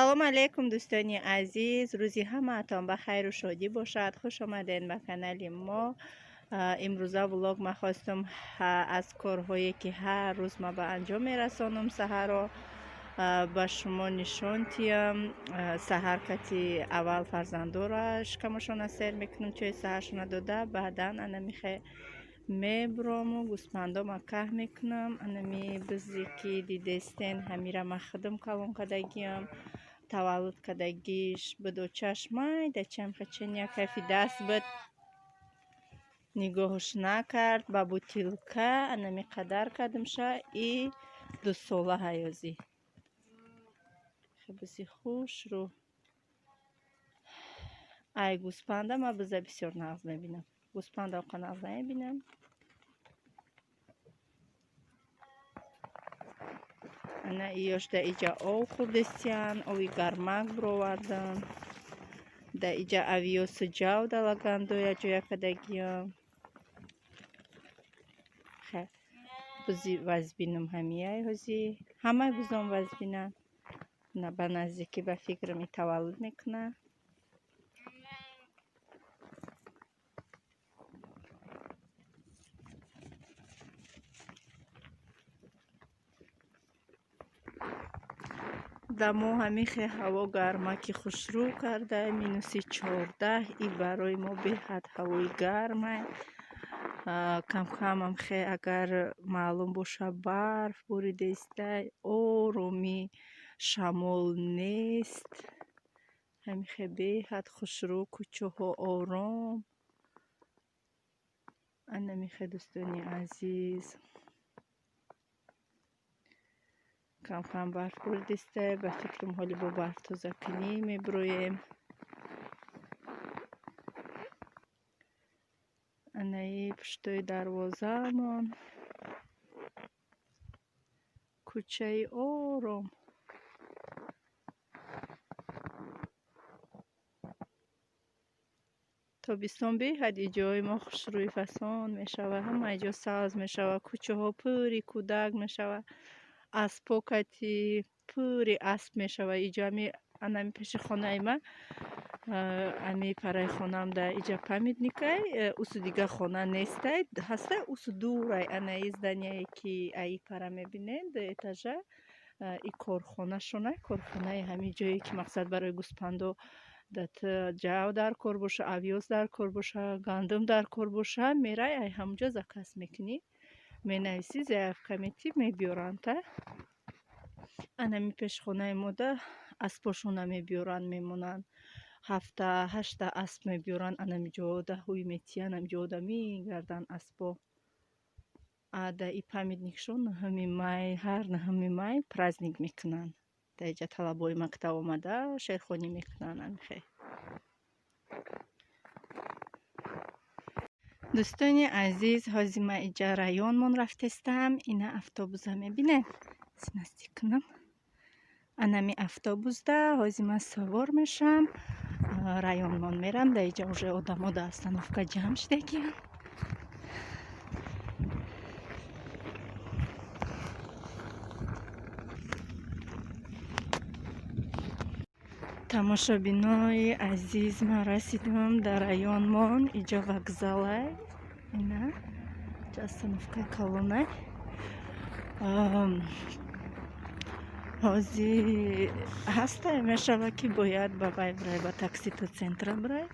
Салому алейкум, дӯстони азиз, рӯзи ҳамаатон ба хайру шодӣ бошад. Хуш омадед ба канали мо. Имрӯза влог ма хостум аз корҳое, ки ҳар рӯз ма ба анҷом мерасонам, саҳарро ба шумо нишон тиям. Саҳар кати аввал фарзандора шикамошона сер мекунам, чои саҳаршона дода, баъдан анамихе мебурому гӯспандома каҳ мекунам. Анами бизе, ки дидестен, ҳамира ма худам калон кардагиам. Таваллуд кардагиш буду чашмай дачам хачен як кайфи даст буд, нигоҳш накард, ба бутилка анами қадар кардимша. И 2 сола ҳаёзӣ бизи хушрӯ. Ай гӯспанда ма биза бисёр нағз мебинам, гӯспанда оқа нағз намебинам. Ана иёш да иҷа ов хӯрдестиян, ови гармак бировардан. Да иҷа авиёсу ҷав далагандоя ҷоя кардагиям. Бузи вазбинум ҳамияй, ҳози ҳамаи бузон вазбинанд. Ба наздикӣ, ба фикрам, и таваллуд мекунад. Дамо ҳамихе ҳаво гармаки хушрӯ карда, -14. И барои мо беҳад ҳавои гармай. Камкамам хе агар маълум боша, барф боридаистай, оромӣ, шамол нест, ҳамихе беҳад хушрӯ, кӯчаҳо ором. Анамихе, дӯстони азиз, камкам барф боридистай. Ба фикрам, ҳоли бо барф тозакунӣ мебироем. Анаи пуштои дарвозаамон кӯчаи ором. Тобистон беҳад иҷои мо хушрӯи фасон мешавад, ҳамаи ҷо сабз мешавад, кӯчаҳо пури кӯдак мешавад, аспо кати пури асп мешавад. Иҷо ами анами пеши хонаи ма, ами параи хонаам, да иҷа памятникай, усу дига хона нестай, ҳастай, усу дурай. Анаи здание, ки аи пара мебинед, ду этажа, и корхонашонай, корхонаи ҳамин ҷое, ки мақсад барои гӯспандо ҷав дар кор боша, авёс дар кор боша, гандум дар кор боша, мерай, ай ҳамунҷо заказ мекунӣ, менависӣ, заявка метӣ, мебиёранд та. Анами пешхонаи мода аспошона мебиёранд, мемонанд, ҳафта ҳашта асп мебиёранд. Анами ҷода ҳуй метиянд, ами ҷода мегарданд аспо. А да и памятникшон 9 май, ҳар 9 май праздник мекунанд. Дар иҷа талабои мактаб омада шеърхонӣ мекунанд амихе. Дӯстони азиз, ҳозир ман иҷа районмон рафтестам. Ина автобуса мебинед, наздик кунам. Анами автобусда ҳозир ман савор мешавам, районмон мерам. Дар иҷа уже одамо дар остановка ҷамъ шудагиянд. Тамошобинои азиз, ман расидам дар районмон. Иҷа вокзалай, ина иҷа остановкаи калонай. Ҳозир ҳастай, мешавад, ки бояд ба вай бирай, ба такси то центра бирай.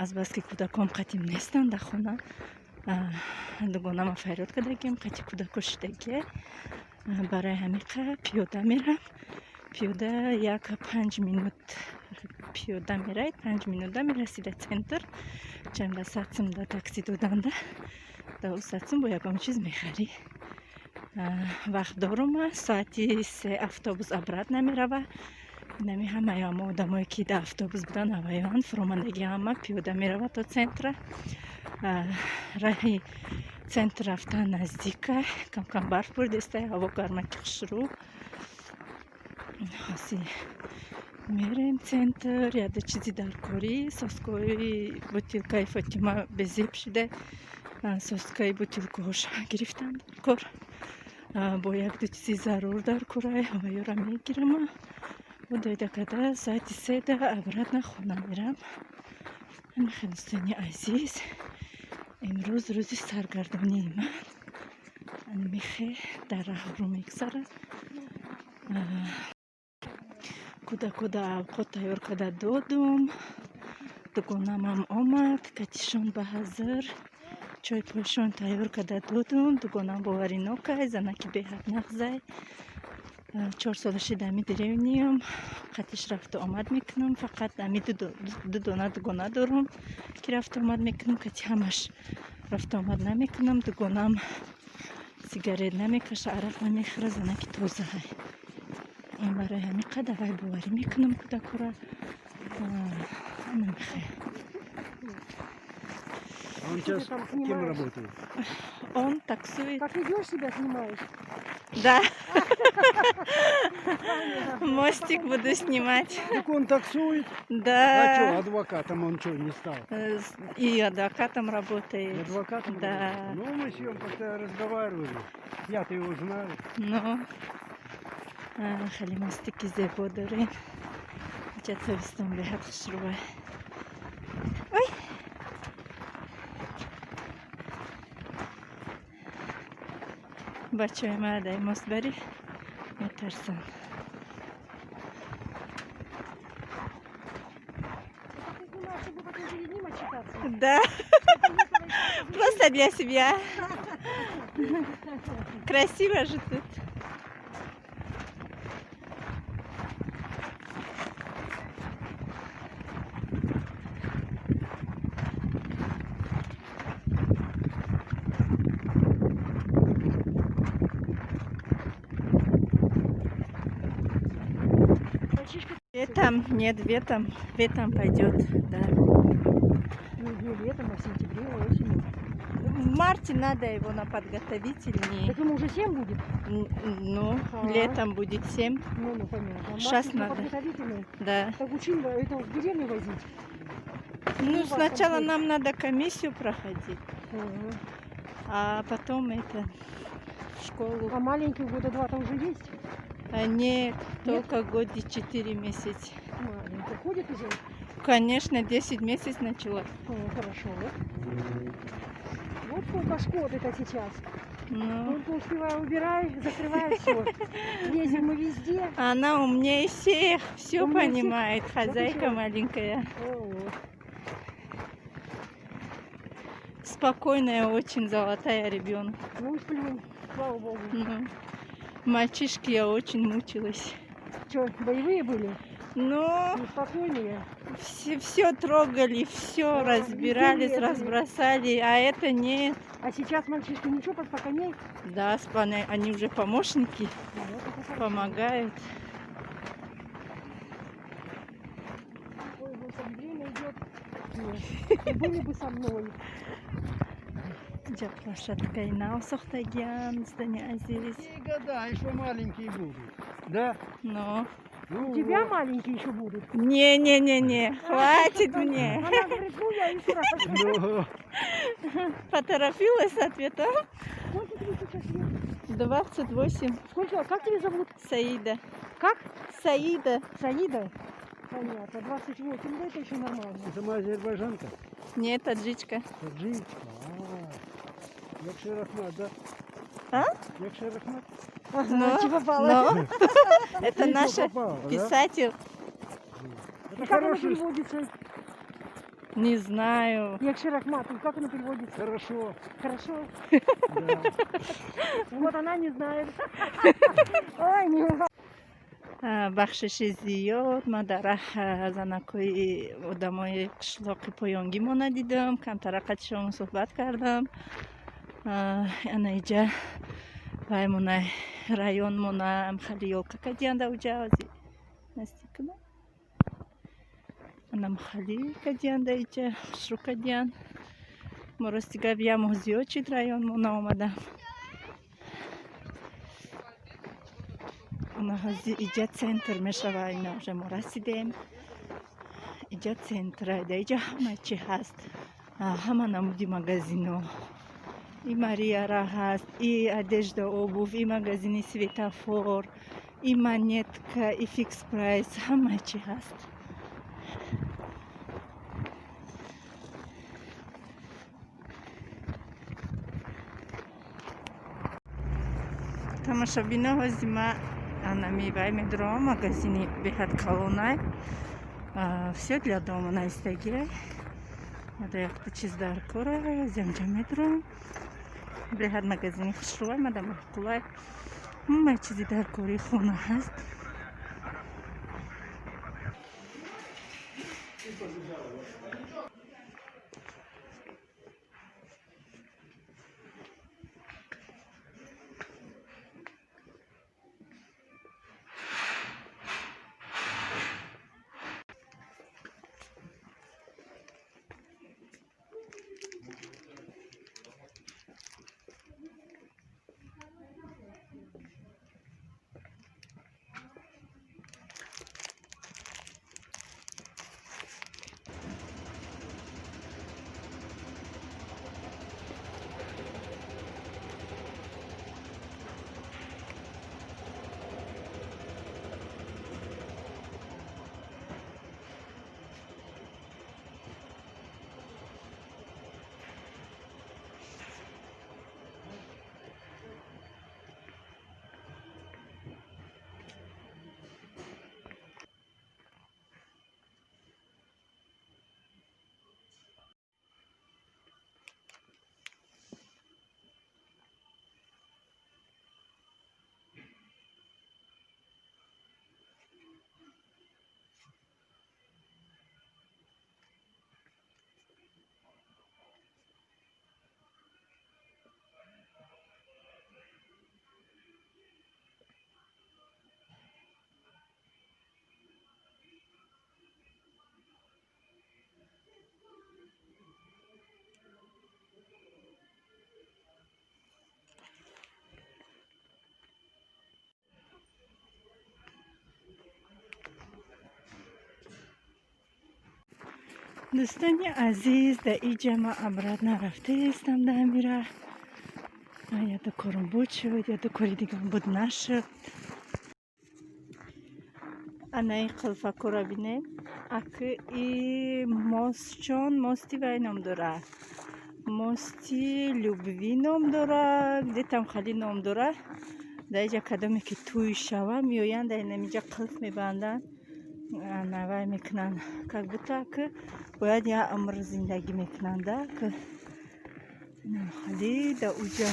Азбаски кӯдакон қатим нестанд дар хона, дугонама фарёд кардагиам, қати кӯдако шидагия, барои ҳамиқа пиёда мерам. Пиёда як 5 минут пиёда мерай, 5 минута мерасӣ дар центр. Чанда сатсум да такси доданда, да ӯ сатсум бо ягон чиз мехарӣ. Вақт дорум, соати 3 автобус обратно мерава. Инами ҳамаи ҳама одамое, ки дар автобус буданд, ҳаваён фуромандаги, ҳама пиёда мерава то центра. Раҳи центр рафтан наздика. Камкам барф бурдестай, ҳаво гармаки хушрӯ. Ҳози мерем центр, яде чизи даркорӣ, соскои бутилкаи Фотима безеб шида, соскаи бутилкаҳоша гирифтам даркор, бо якду чизи зарур дар корай, ҳаваёра мегирама. Доида карда соати 3 обратно хона мерам. Ҳамихел, дӯстони азиз, имрӯз рӯзи саргардонии ман михе дар раҳрӯ мегзарад. Кӯдакода авқот тайёр карда додум. Дугонамам омад, катишон ба ҳазр чойпойшон тайёр карда додум. Дугонам боварӣ нокай, занаки беҳад нағзай. 4 сола шида ами деревниям, қатиш рафту омад мекунам. Фақат ами ду дона дугона дорум, ки рафту омад мекунам, кати ҳамаш рафту омад намекунам. Дугонам сигарет намекаша, арақ намехӯра, занаки тозаҳай. Барои ҳамин қадар вай боварӣ мекунам кӯдакора. Намехе. Он сейчас кем работает? Он таксует. Как идешь, себя снимаешь? Да. Мостик буду снимать. Так он таксует? Да. А что, адвокатом он что, не стал? И адвокатом работает. И адвокатом? Да. Работает? Ну, мы с ним как-то разговаривали. Я-то его знаю. Ну, хеле мостики зебо дорем. Инҷа тобистон беҳад хушрӯа. Ой! Бачаҳои ман дар мост барӣ метарсанд. Да, просто для себя. Красиво же тут. Летом, нет, ветом, ветом пойдет, да. Ну, не летом, а в сентябре, осенью. В марте надо его на подготовительный. Так ему уже 7 будет? Ну, летом будет 7. Ну, понятно. Сейчас надо. Подготовительный. Да. Так учим, это в деревню возить? Ну, сначала нам надо комиссию проходить, а потом это в школу. А маленький года 2-то уже есть? А нет, только годик 4 месяца. Маленький. Ходит уже? Конечно, 10 месяцев начала. О, хорошо. Вот сколько шкоды-то сейчас. Ну. Только успеваю, убирай, закрывай все. Лезем мы везде. Она умнее всех, все умнее понимает. Всех. Хозяйка маленькая. О. Спокойная, очень золотая ребенок. Ну, сплюнь, слава богу. Ну. Мальчишки, я очень мучилась. Что, боевые были? Ну, спокойные. Все трогали, все разбирались, разбросали, а это нет. А сейчас мальчишки ничего пока нет? Да, они уже помощники, вот, помогают. Ой, господи, время идет. Были бы со мной. Инҷа площадкаи нав сохтагиам, дӯстони азиз. Какие года, еще маленькие будут, да? Но. Ну, у тебя вот. Маленькие еще будут? Не-не-не-не, хватит мне. Она говорит, ну я и сразу. Поторопилась с ответом. Сколько тебе сейчас лет? 28. Сколько? Как тебя зовут? Саида. Как? Саида. Саида? Понятно, 28, да это еще нормально. Ты сама азербайджанка? Нет, таджичка. Таджичка, Якши Рахмат, да? А? Якши Рахмат? Но, попала. Но. Это наш писатель. Это как оно переводится? Не знаю. Якши Рахмат, как оно переводится? Хорошо. Хорошо? Да. Вот она не знает. Ой, не Бахшиши зиёд. Ман дар раҳ занакҳои одамои қишлоқи поёнгимо надидам, камтара қатишон суҳбат кардам. Ана иҷа ваймона районмона хали ёлка кадианда уҷа наздикна анам хали кадианда иҷа хушрӯ кадиян. Мо рости гап як моҳ зиёд шид районмона омадам. Иҷа центр мешава, ина уже мо расидем. Иҷа центра, да иҷа ҳама чи ҳаст, ҳама намуди магазино. И Марияра ҳаст, и одежда, обувь, и магазини светофор, И Монетка, и Фикс Прайс, ҳама чӣ ҳаст. Тамошобино, ҳози ма анами вай медурам, магазини беҳад калонай, «Всё для дома» навистагиай. Мада якта чиз дар кора, азямҷа медурам. Беҳад магазини хушрӯай, мада маъқулай, ҳама чизи дар кори хона ҳаст. Дӯстони азиз, дар иҷа ма обратно рафтаистам. Дар амира яду корум буд, шуд, яду кори дигам буд, нашуд. Анаи қулфакуро бинед. Аки и мостчон, мости вай ном дора, мости любви ном дора, где-там хали ном дора. Дар иҷа кадоме ки тӯй шава, меоянд, дар инамиҷа қулф мебанданд, навай мекунанд, как будто ки бояд як умр зиндагӣ мекунанд. Хали да уҷа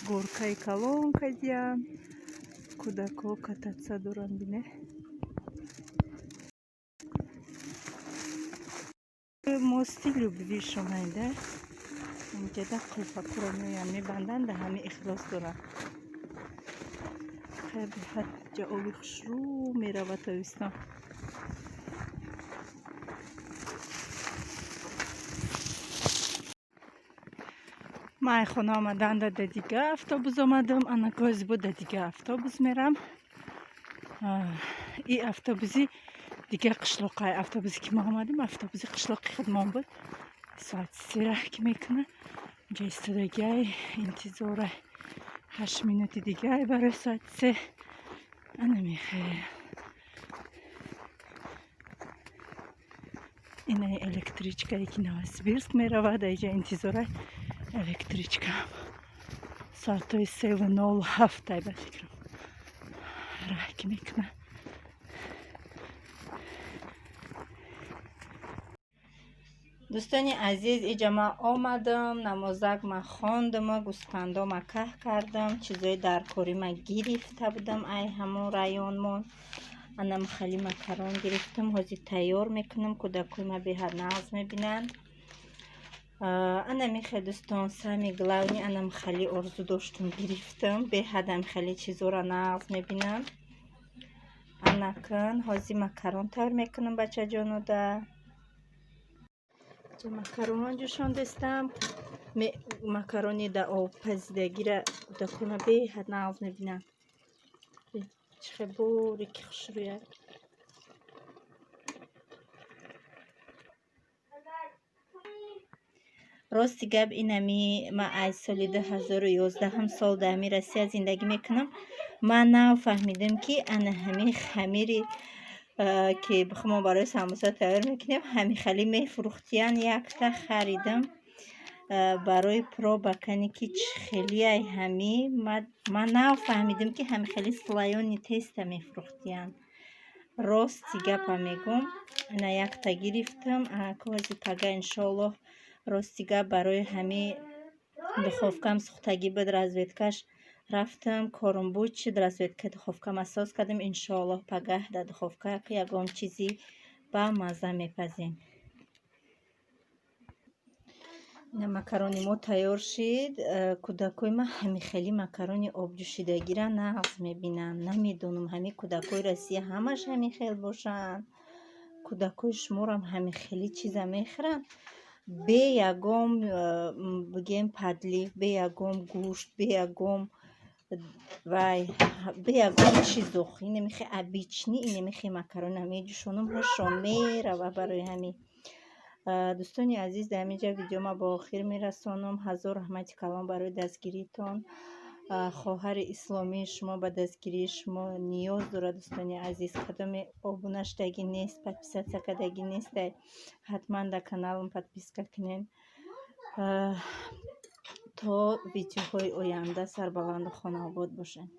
горкаи калон кардиям, кӯдакҳо кататься доранд, бине. Мости любви шомайда, инҷада қулфакуро меоянд, мебанданд, да ҳами ихлос доранд. Беҳад ҷа оби хушрӯ меравад тобистон. Ман ай хона омаданда да дига автобус омадам, ана гози бо да дига автобус мерам. И автобуси дига қишлоқай. Автобусе ки мо омадем, автобуси қишлоқи худмон буд. Соати 3 ки мекуна, инҷа истодагиай, интизора, 8 минути дигай барои соати 3. Ана мехел инаи электричкае ки Новосибирск меравад, аиҷа интизора электричка. Соатҳои 3:07, ба фикрам, раҳ ки мекунад. Дӯстони азиз, иҷа ман омадам, намозак ман хондама, гӯспандома каҳ кардам, чизои даркорӣ ман гирифта будам ай ҳамон районмон. Анам хали макарон гирифтам, ҳозир тайёр мекунам, кӯдакои ма беҳад нағз мебинанд. Ана мехе, дӯстон, самый главный, анам хали орзу доштум, гирифтам, беҳадам хеле чизора нағз мебинам. Анакун ҳозир макарон тайёр мекунам, бачаҷонода. Макарон ҷӯшондастам, макарони да обпазидагира кӯдакона беҳад нағз мебинанд. Чӣ хел боре ки хушрӯяд. Рости гап, инами ма аз соли 2011 сол дар ами Россия зиндагӣ мекунам. Ман нав фаҳмидам, ки ана ҳамин хамири, ки мо барои самбуса тайёр мекунем, ҳамин хеле мефурӯхтиян. Якта харидам барои проба кани, ки чӣ хелияй ҳами. Ман нав фаҳмидам, ки ҳамин хели слоёный тесто мефурӯхтиян. Рости гапа мегӯм, ана якта гирифтам. Кози пага, иншоаллоҳ. Рости гап, барои ҳами духовкам сӯхтагӣ буд, розеткаш рафтам, корум буд, шуд, розетка духовкам асос кардем. Иншоаллоҳ, пагаҳ дар духовка ягон чизи ба мазза мепазем. Ина макарони мо тайёр шид. Кӯдакои ман ҳамин хели макарони обҷӯшидагира нағз мебинанд. Намедонам, ҳамин кӯдакои Россия ҳамаш ҳамин хел бошанд, кӯдакои шуморам ҳамин хели чиза мехӯранд, бе ягон, бигем, подлив, бе ягон гӯшт, бе ягон вай, бе ягон чизух. Инамихе обычный, инамихе макарона меҷӯшонам, ҳушон мерава. Барои ҳамин, дӯстони азиз, дар ҳамин ҷа видеома ба охир мерасонам. Ҳазор раҳмати калон барои дастгиритон. Хоҳари исломии шумо ба дастгирии шумо ниёз дорад. Дӯстони азиз, кадоме обуна шудагӣ нест, подписаться кардагӣ нестай, ҳатман дар каналам подписка кунед. То видеоҳои оянда сарбаланду хонаобод бошед.